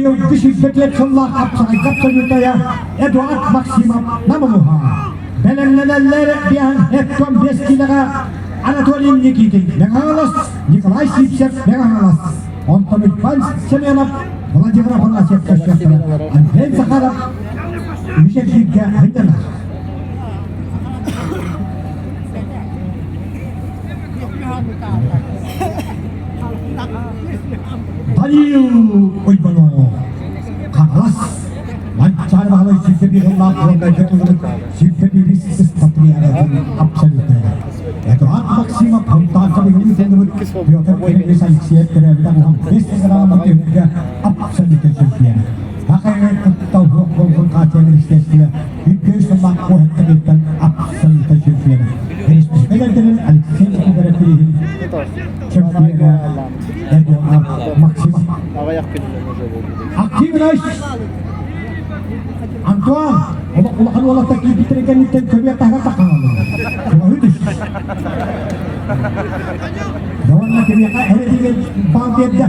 Быйылгы сүүрбэтиэт сыллаах хапсаҕайга абсолютная Эдуард Максимов Намылуха. Бэлэмнэнэллэр диэн Эттон 5 киилэҕэ Анатолий Никитин Мэҥэ Николай Сивцев Мэҥэ Онтон Иван Семенов Владимир Афанасьев көрсүөхтэрэ. Андрей Захаров үс эргииргэ сынньанар. Даниил Уйбанов Хаҥалас Манчаары Баһылай сүүрбэ сыллаах уоннайга тылыбыт 21 спартакиадатын абсолютнайа. Эдуард Максимов Хонтаанка биһиги тылыбыт Петр Кириллович Алексеев төрөөбүт аҕаһын бэс грамма түһүлгэ абсолютнай чемпиона. Хахайын кытта уһуох болҕун хааччыйар естественно үккө сыллаах куоһаттарыттан абсолютнай чемпиона. Республика Алексей Никифоров чемпиона Эдуард Максимов. Активность Антуан, улахан уолаттар киирбиттэрин кэнниттэн көбүөх таһыгар тахханаллар. Чугаһыы түс. Уонна кимиэхэ эрэ баал биэрдэ.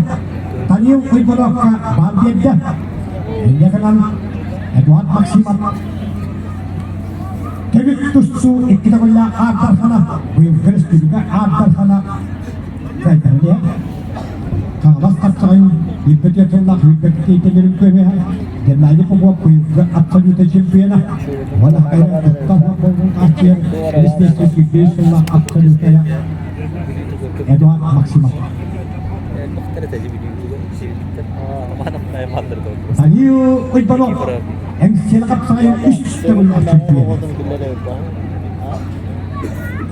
Данил Уйбановка баал биэрдэ. Инньэ гынан Эдуард Максимов Төрүт тустуу икки төгүллээх Аар Дархана, быйылгы республика Аар Дархана кайтарыа. Хаҥалас хапсаҕайын билбэт тыллаах билбэт киһитэлэрин көмөһө Геннадий Попов быйылгы абсолютнай чемпиона уонна хайа кытта болбун хааччыйар республика сыллаах абсолютная Эдуард Максимов. Данил Уйбанов Эҥсиэли хапсаҕайын үс төгүллээх чемпиона.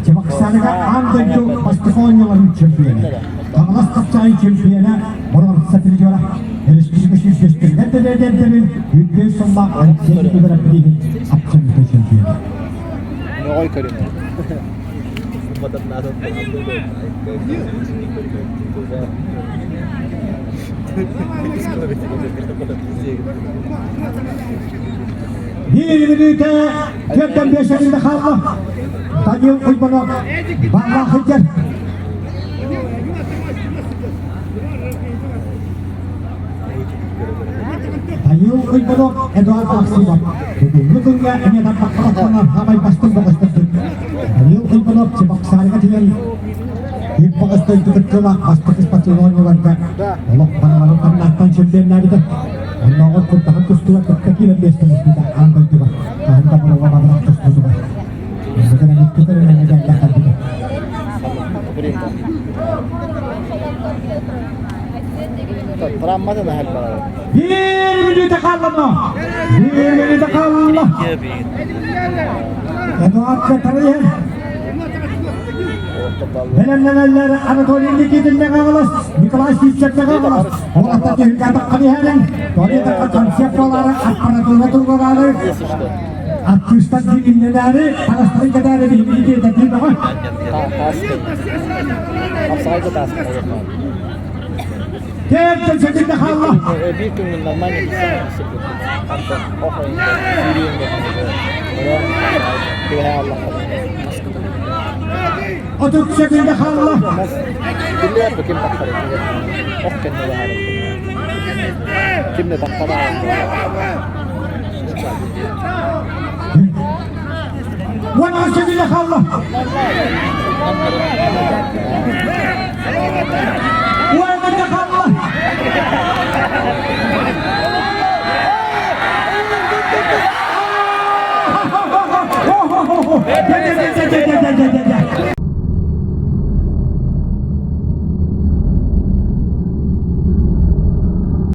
Чебоксарыга аан дойду бастакы оонньууларын чемпиона. Хаҥалас хапсаҕайын чемпиона боруонса призера республика сүүрбэстэригэр дэлэдэрдэрин үрдүн сыллаах Алексей Никифоров билигин абсолютнай чемпиона. Ньоҕой көрүҥэ. Биир мүнүүтэ түөртэн биэс эринде хаалла. Данил Уйбанов баалаах сылдьар. Данил Уйбанов Эдуард Максимов бүгүҥҥү күҥҥэ эмиэ тарбахтараттан хаамай бастыҥ бөҕөстөрбүт. Данил Уйбанов Чебоксарга тиийэн үп бөҕөс дойду кыттыылаах бастакы спортивнай оонньууларга олох барыларын хамнааттан чемпионнаабыта. Оннооҕор куртаҕын тустууга кытта киирэн биэстэлэспитэ аан дойдуга хаһан да боруобалаабатах тустуутугар. Инникин икки көрүҥҥэ дьарыктаммыта. Травматын аһар баҕар. Биир мүнүүтэ хаалланна! Биир мүнүүтэ хаалла! Эдуард Катарыйын Бэлэмнэнэллэр Анатолий Никитин Мэҥэҕэлэс, Николай Сивцев Мэҥэҕэлэс. Уолаттар түһүлгэ атаххан иһэрин, Тони концерт буолаары, аппаратура тургураары, артыыстар дьиҥиннэнээри, таҥастарын кэтээри биһиги диэтэтии бөҕө. Хапсаҕайга таас Тиэртэн сэтиннэ хаалла. Биир күҥҥүн нормально 30 секунда хаалла. Ким тахсар ох кэннэ баһаар ким да тахпата 10 секунда хаалла. 10 секунда хаалла.